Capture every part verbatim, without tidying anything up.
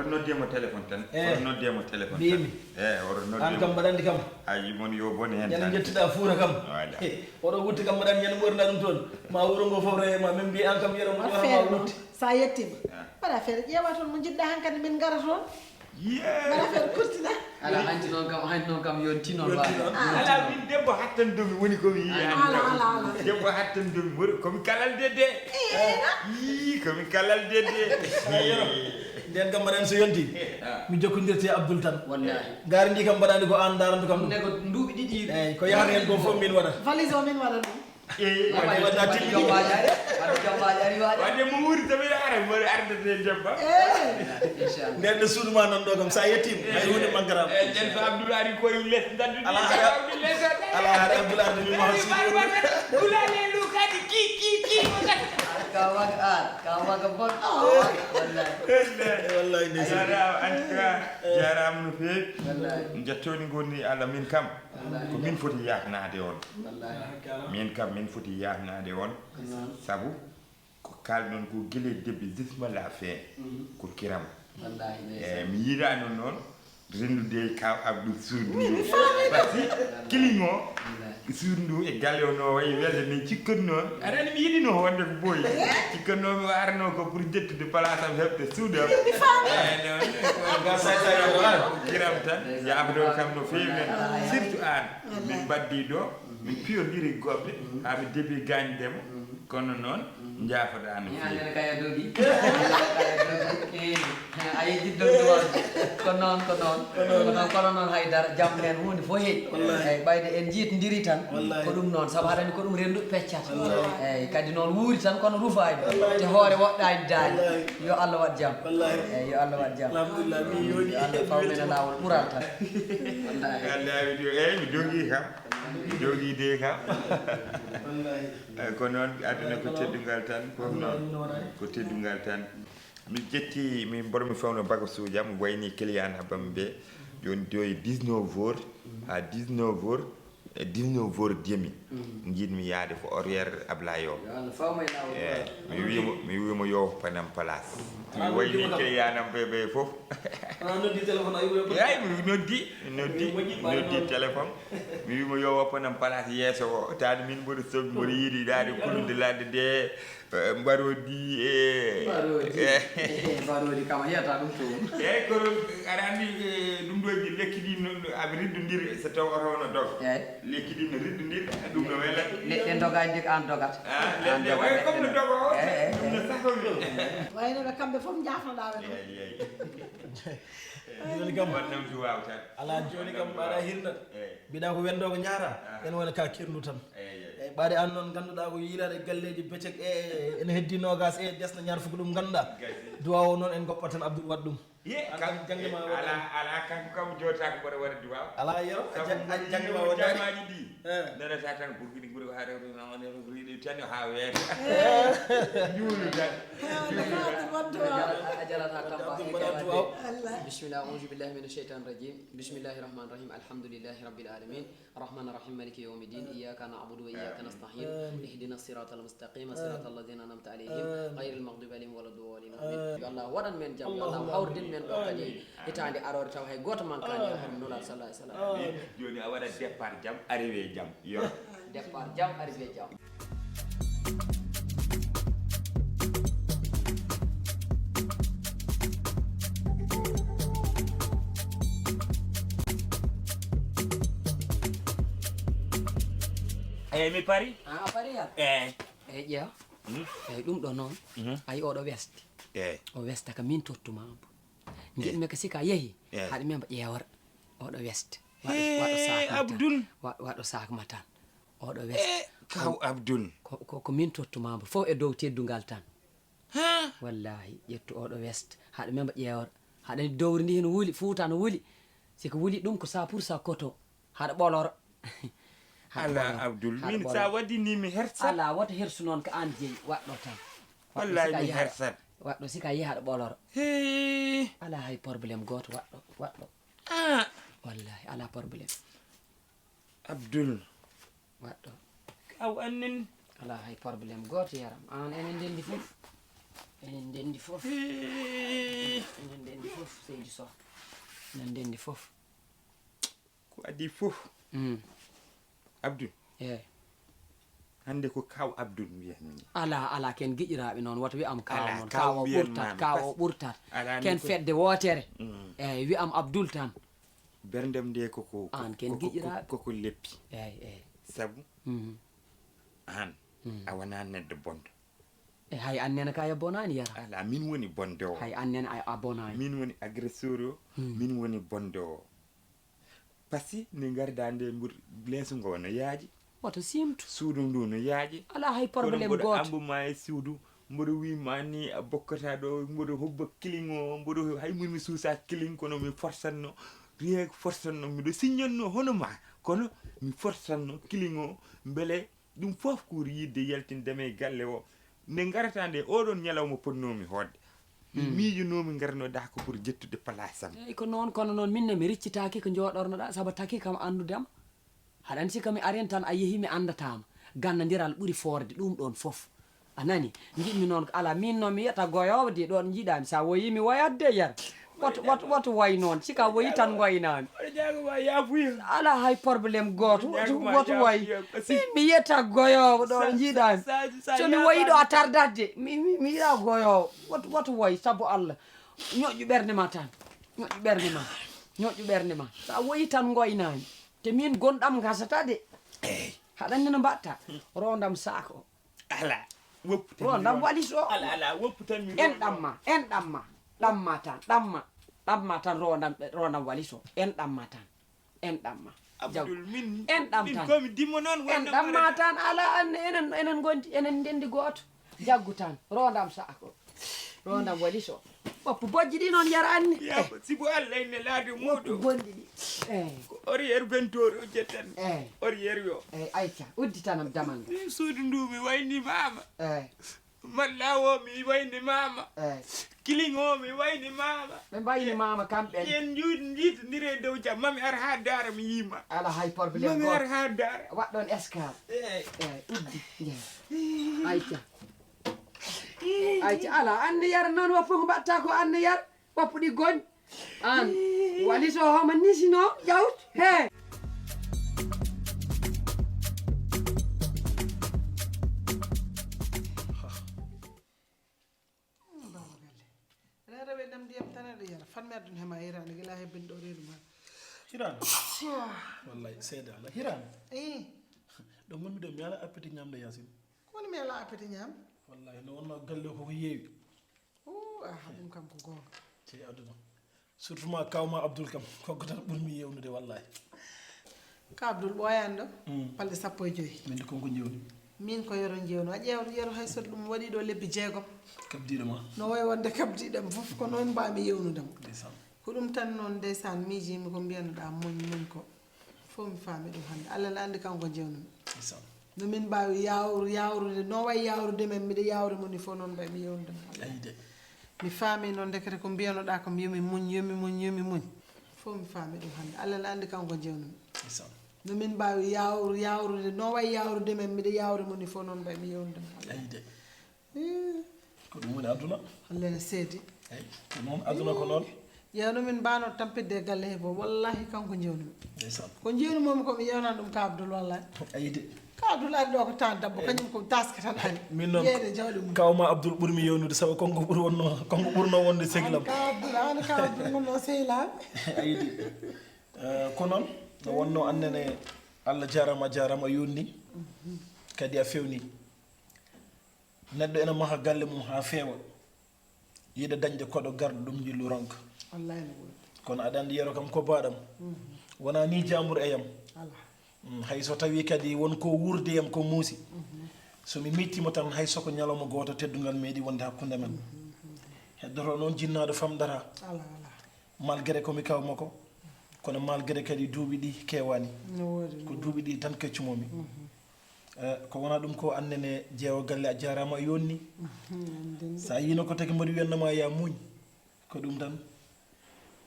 Noddee mo téléphone tan. Eh. Oɗo noddee mo téléphone tan. Mbiymi. Eh, oɗo noddee mo. Aan kam mbaɗa anndi kam. Ayi, mon yo bone heen tan. Ñande njettuɗaa Fuuta kam. Voilà. He, oɗo wutte kam mbaɗa anndi ñande ɓoyruɗaa ɗum toon. Ma wuro ngo fof rewe ma, min mbiya aan kam yero mo. Affaire ma noon, wutte. Sa yettiima. Ah. Mbaɗa affaire, ƴeewa toon mo njiɗɗaa hankadi, min ngara toon. Yee. Mbaɗa affaire kurtina. Ala, hanti noon kam, hanti noon kam yonti noon. Yonti waɗa. Noon. Ah. Ala, min debbo hattan domi woni ko mi yiya. Ala, ala, ala. Debbo hattan domi woni ko mi kalal dede. Eh, eh, na? Yii, ko mi kalal dede. Yero. Nden kam mbaɗen so yonti. Eh, ah. Mi jokkondirte e Abdoul tan. Wallahi. Ngaari ndi kam mbaɗaani ko aan ndaranto kam ɗum. Ne ko duuɓi ɗiɗi. Eeyi, ko yahata heen ko fof min waɗata. Valise o min waɗa ɗum. Eeyi, waɗa, waɗa, waɗa, waɗa jombaali ari, waɗa jombaali ari, waɗa. Waɗde mo wuuri so mbiɗa ara, mo ardata e jomba. Eeyi. Inchallah. Nden ɗo suudu ma nan ɗo kam, so a yettiima, hay huunde manquera. Eeyi, nden so Abdoul ari koye les, daddu ala hara, les, ala hara Abdoul arde mi maha suudu. Kula le lu kadi ki, ki, ki, ko kadi. Ka waga ar, ka waga bon. Wallahi. Wallahi. Wallahi, ndeysaan. Jaaraama, en tout cas, jaaraama no feewi. Wallahi. Njettooni ngoni Allah min kam. Wallahi. Ko min foti yaafnaade on. Wallahi. Min kam, min foti yaafnaade on. Wallahi. Sabu ko kaalɗon ko gila e début jusqu'à la fin. Mhm. Ko kiram. Wallahi, ndeysaan. Eh, mi yiɗaano noon renndude e Kaaw Abdou suudu. Min mi faami. Par ce que kilim o, wallahi, suudu ndu e galle o no wayi welde, min cikkatnoo. Aɗa anndi mi yiɗino wonde ko boyi. Eh? Cikkatnoomi o arno ko pour ƴettude place am, heɓde suudu am. Min mi faami. Eh, non, non, ko kiram tan. Ndeysaan. Yaafoɗon kam no feewi. Wallahi. Surtout aan. Wallahi. Min mbaddii ɗo, min piyondiri goɓɓe, haa mi debi gaañde mo. Kono noon, njaafoɗaa no feewi. Ñaanere kaya dogi. Kaya dogi. Eh, eh, a yejjit dogi won. Ko noon, ko noon. Ko noon. Ko noon, kono noon haydara, jam nen huunde fof heeƴi. Wallahi. Eeyi, ɓayde en njiitondiri tan, wallahi, ko ɗum noon, sabu haɗani ko ɗum renndu peccata. Wallahi. Eeyi, kadi noon wuuri tan kono rufaani. Wallahi. Te hoore woɗɗaani daani. Wallahi. Yo Allah waɗ jam. Wallahi. Eeyi, yo Allah waɗ jam. Alhamdulillah, mi yooɗi. Yo Allah faw men e laawol ɓural tan. Wallahi. Wallahi, mi jo-, eeyi, mi dogi kam. Mi dogi de kam. Wallahi. Eh, ko noon, aduna ko teddungal tan, fof noon. Ko teddungal tan. Mi ƴetti, mi mboɗo mi fewno bagasuuji am, wayni client abam ɓe. Jooni, jooni dix-neuf heures haa dix-neuf heures, e dix-neuf heures demi. Mhm. Njiɗmi yahde ko horaire Ablaye o. Yo Allah faw mo e laawol. Eh, mi wiimo, mi wiimo yo woppanam place. Mhm. Mi wayni client am ɓe, ɓe fof. Ana noddi téléphone, a wiimo yo. Eeyi, mi noddi, mi noddi, mi noddi téléphone. Mi wiimo yo woppanam place yeeso o. Taade min mboɗo soɓi, mboɗo yiɗi daade kulunde ladde nde. Eh, mbaroodi, eh, mbaroodi. Eh. Eh, mbaroodi kam, a yiyata ɗum toon. Eeyi, kono aɗa anndi, eh, ɗum ɗo e lekki ɗi no, no, aɓe riddondiri so taw oto o no doga. Eeyi. Lekki ɗi no riddondiri, ɗum no wela. Leɗɗe dogaani de ko aan dogata. Ah, aan leɗɗe, dogata, way comme no doga o, eeyi, eeyi, ɗum no safa mi. Wayno ɓe kamɓe fof njaafnoɗaa ɓe ɗum. Eeyi, eeyi. Jooni kam, wonnam duwaaw tan. Alaa, jooni kam mbaɗa hirnat. Eeyi. Mbiɗa ko wendo ko njaara, ah, en wona ka kirndu tan. Eeyi, eeyi. Eeyi, ɓaade aan noon ngannduɗaa ko yiilaade e galleeji becek e, e, ene heddi noogaas e desna ñaar fukki ɗum ngannduɗaa. Gasi. Duwaaw o noon en ngoppat tan Abdoul waɗ ɗum. Ye, aan kam, kam jaŋde ma, eh, waɗa alaa, alaa, kanko kam jootaako mboɗo waɗa duwaaw. Alaa yero, a sabu jaŋ-, a mboɗo jaŋde ma yiɗi waɗaani. Jamaaji ɗi. Eh. Nanata tan ko giɗi gure ko haa rewɓe ma on e ko yiɗi tan haa weeta. Eh. Juulu tan. Eh, walla faati wadde waaw. A jala-, a jalata Tamba. Abdou e mbaɗa Kewal duwaaw. Allah. Bismillah, auzu billahi mina sheytani rajim. Bismillahi rahmani rahim. Alhamdulillahi rabbil alamin. Rahmani rahim. Maliki yawmi din. Amin. Iyyaka na'budu wa iyyaka nasta'in. Amin. Ihdina siratal mustaqim. Siratal ladina an'amta alayhim. Amin. Ghayril maghdubi alayhim wala dhalin. Amin. Yo Allah waɗan men jam. Yo Allah hawridin men ɗo kadi. Amin. Hitaande aroore taw hay gooto mankaani e hoore Nulaaɗo sallallahu alayhi wa sallam. Amin. Jooni a waɗat départ jam, arrivé jam. Yo. Départ jam, arrivé jam. Eeyi, mi pari. Ah, a pari ya? Eeyi. Eeyi, ƴeewa. Hmm? Eeyi, ɗum ɗo noon. Mhm. Ayi, oɗo westi. Eeyi. O westa ka min tottuma. Njiɗmi ko sika yehi, eh, haɗa memba ƴeewor oɗo west. Waɗo, waɗo sac ma tan. Abdul. Wa-, waɗo sac ma tan. Oɗo west. Eh, kaw Abdul. Ko, ko, ko min tottuma mbo fof e dow teddungal tan. Ha? Wallahi, ƴettu oɗo west. Haɗa memba ƴeewor. Haɗa ni dowri ndi hino wuli, Fuuta no wuli. Si ko wuli ɗum ko cent pour cent coton. Haɗa ɓolor. Haɗa ɓolor. Ala Abdul, haɗa min ɓolor. Sa waɗi ni mi hersa. Ala, wota hersu noon ko aan jeyi, waɗɗo tan. Wallahi mi hersat. Waɗɗo sika yehi haɗa ɓolor. Hee. Ala hay problème gooto, waɗɗo, waɗɗo. Ah. Wallahi, ala problème. Abdul. Waɗɗo. Aw annen. Ala hay problème gooto yaram. Aan enen ndenndi fof. Enen ndenndi fof. Enen ndenndi fof, seydi Soh. Enen ndenndi fof. Ko adii fof. Mm. Abdul. Eey. Hannde ko Kaaw Abdul mbiyanmi. Alaa, alaa, ken giƴiraaɓe noon, woto wi'am Kaaw. Alaa, noon, Kaaw Kaaw o mbiyanmaami. Ɓurtat, Kaaw o ɓurtat. Alaa, ken ni ko fedde wootere. Mm. Eey, wi'am Abdul tan. Berndem nde koko, koko, aan ken koko, giƴiraaɓe. Koko leppi. Eey, eey. Sabu, mm, aan, mm, a wonaa neɗɗo bonɗo. E hay aan nene ka a bonaani, Yero. Alaa, min woni bonɗo o. Hay aan nene a, a bonaani. Min woni agresseur o, hmm, min woni bonɗo o. Parce que nde ngardaa nde, mboɗo, leeso ngo no yaaji. Woto siimtu. Suudu ndu no yaaji. Alaa hay problème gooto. Kono mboɗo ambu ma e suudu, mboɗo wi'i ma ni a bokkata ɗo, mboɗo hubba kiling o, mboɗo hay mun mi suusa kiling, kono mi forsanno, rien que forsanno, miɗo signanno hono ma, kono mi forsanno kiling o, mbele ɗum fof ko yiɗde yaltinde mi e galle o. Nde ngarata nde, oɗon ñalawma potnoomi hootde. Mi, hmm, miijunoomi ngarnoɗaa ko pour jettude place am. Eey, ko noon, kono noon min ne mi riccitaaki ko njooɗornoɗaa, sabu taki kam anndude am. Haɗa anndi si ko mi arii tan a yehii mi anndataa ma. Ganndiral ɓuri foorde ɗum ɗoon fof. A nani? Njiɗmi noon ko alaa. Min noon mi yiyata goyoowo de ɗoon njiɗaami. So a woyii mi woyat de, Yero. Woto, woto, woto woy noon. Si ko a woyii tan ngoynaami. Oɗo ñaago ma yaafuya. Alaa hay problème gooto. Oɗo ñaago ma yaafuya. Woto, woto woy. Min mi yiyata goyoowo ɗo njiɗaami. So mi woyii ɗo a tardat de. Mi, mi, mi yiɗaa goyoowo. Woto, woto woy, sabu Allah. Ñoƴƴu ɓernde ma tan. Ñoƴƴu ɓernde ma. Ñoƴƴu ɓernde ma. So a woyii tan ngoynaami. Te min gonɗam gasata de. Eey. Haɗa anndi no mbaɗta. Rondam saak o. Alaa, woppu tan. Rondam walis o. Alaa, alaa, woppu tan mi. Enɗam ma, enɗam ma. Ɗam ma tan, ɗam ma. Ɗam ma tan, rondam, rondam walis o. Enɗam ma tan. Enɗam ma. Abdul, min, enɗam min tan. Ko mi dimmo noon, wonno enɗam ma tan, alaa, an, enen, enen ngondi, enen ndenndi gooto. Jaggu tan, rondam saak o. Rondam walis o. Woppu bojji ɗi noon, Yero, anni. Yaa, eh, ko sibu Allah e nelaaɗo muuɗum. Woppu bonɗi ɗi. Eh. Ko arrière bentoor o jettan. Eh. Arrière yo. Eh, ayca, udditanam damal ngal. Min suudu ndu mi wayni maama. Eh. Malla o mi wayni maama. Eh. Kiling o mi wayni maama. Ɓe mbayni maama kamɓe. Yen njuut-, njiitondire e dow jam. Mami ar haa daara mi yiima. Alaa hay problème. Mami ar haa daara. Waɗ ɗoon escale. Eh. Eh, uddi. Jeey. Ayca. Ayca, alaa, anni Yero noon, woppu ko mbaɗta ko anni Yero, woppu ɗi goñ. Aan, walis o homo nisino, ƴawt, he. Baaba galle. Reere ɓe nam ndiyam tan aɗa yara. Fan mi addun hema yaraani gila hebbin ɗo reedu ma. Hiraani. Wallay, seede Allah. Hiraani. Eh. Ɗo ngonmi ɗo, mi ala appétit ñamde, Yaasin. Ko woni mi ala appétit ñaam? Wallahi, no wonno galle ko ko yeewi. Ooh, ah, ɗum kam ko goonga. Cey aduna. Surtout ma kawma Abdoul kam, kanko tan ɓurmi yewnude wallahi. Ka Abdoul ɓooyaani ɗo? Mm. Balɗe sappo e joy. Min de kanko jewni. Min ko Yero jewno. A ƴeewa Yero hay so ɗum waɗi ɗo lebbi jeegom. Kabdiiɗo ma. No wayi wonde kabdiiɗam fof ko noon mbaami yewnude mo. Ndeysaan. Ko ɗum tan noon ndeysaan miijiimi ko mbiyanoɗaa muñ, muñ ko. Fof mi faami ɗum hannde. Allah ne anndi kanko jewnumi. Ndeysaan. No min mbaawi yaawru-, yaawrude, no wayi yaawrude men, miɗo yaawri mo ni fof noon mbayi mi yewnude mo. Ayi de. Mi faami noon ndekete ko mbiyanoɗaa kam, yo mi muñ, yo mi muñ, yo mi muñ. Fof mi faami ɗum hannde. Allah ne anndi kanko jewnumi. Ndeysaan. No min mbaawi yaawru-, yaawrude, no wayi yaawrude men, miɗo yaawri mo ni fof noon mbayi mi yewnude mo. Ayi de. Ih. Ko ɗum woni aduna. Allah ne seedi. Eyi, ko noon aduna ko noon. Ƴeewno min mbaano tampitde e galle he fof. Wallahi kanko jewnumi. Ndeysaan. Ko jewnumi ko mi yewnan ɗum ka Abdoul wallahi. Ayi de. Ka Abdoul ari ɗo ko tan dabbo, kañum ko taske tan ari. Min noon, yeeyde jawɗi mum. Kawma Abdoul ɓurmi yewnude sabu kanko ɓuri wonno, kanko ɓurno wonde sehil am. An ka Abdoul, an ka Abdoul wonno sehil am. Ayi de. Eh, ko noon, no wonno annene Allah jaaraama, a jaaraama a yonni. Kadi a fewni. Neɗɗo ena maha galle mum haa feewa, yiɗa dañde koɗo garɗo ɗum njillu ronka. Wallaay no woodi. Kono aɗa anndi Yero kam ko baaɗam. Mhm. Wonaa nii jaambur e yam. Alaa. Mm, hay so tawii kadi won ko wuurdi yam ko muusi. Mhm. So mi miijtiima tan hay so ko ñalawma gooto teddungal meeɗi wonde hakkunde men. Mhm. Heddoto noon jinnaaɗo famɗataa. Alaa, alaa. Malgré ko mi kawma ko, kono malgré kadi duuɓi ɗi keewaani. No woodi, no woodi. Ko duuɓi ɗi tan keccumoo-mi. Mhm. Eh, ko wonaa ɗum ko annene jeewo galle a jaaraama a yonni. Mhm, annden de. So a yiino ko tagi mboɗo wiyannoo ma yaa muuñ, ko ɗum tan.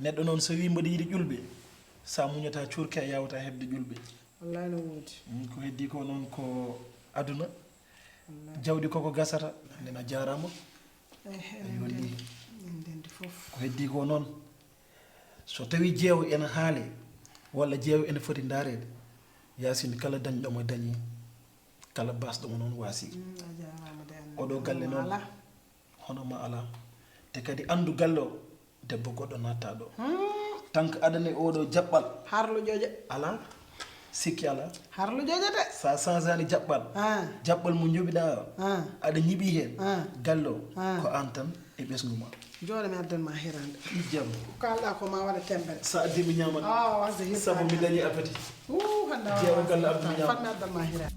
Neɗɗo noon so wii mboɗo yiɗi ƴulɓe, so a muñataa cuurki a yaawataa heɓde ƴulɓe. Wallaay no woodi. Mm, ko heddii ko noon ko aduna. Wallaay. Jawdi koko gasata, annden a jaaraama. Eyi, en ndenndi fof. Ko heddii ko noon, so tawii jeewo ene haale walla jeewo ene foti ndaareede, Yaasin, kala dañɗo mo dañi, kala baasɗo mo noon waasi. Oɗo galle noon, hono ma alaa. Te kadi anndu galle o, debbo goɗɗo naattaa ɗo. Tan ko adane oɗo jaɓɓal. Harlo ƴoƴa. Alaa sikki alaa. Harlo ƴoƴa de. Sa changeani jaɓɓal, jaɓɓal mo njoɓiɗa o, aɗa ñiɓi heen, galle o ko aan tan e ɓesngu ma. Jooɗo mi addan ma hiraande. Jam. Ko kaalɗa ko ma waɗa temmbere. Sa addi mi ñamat. Awa wasde hiraande. Sabu mi dañi appétit. Uu hannde jeewo galle addu mi ñamat. Fat mi addan ma hiraande.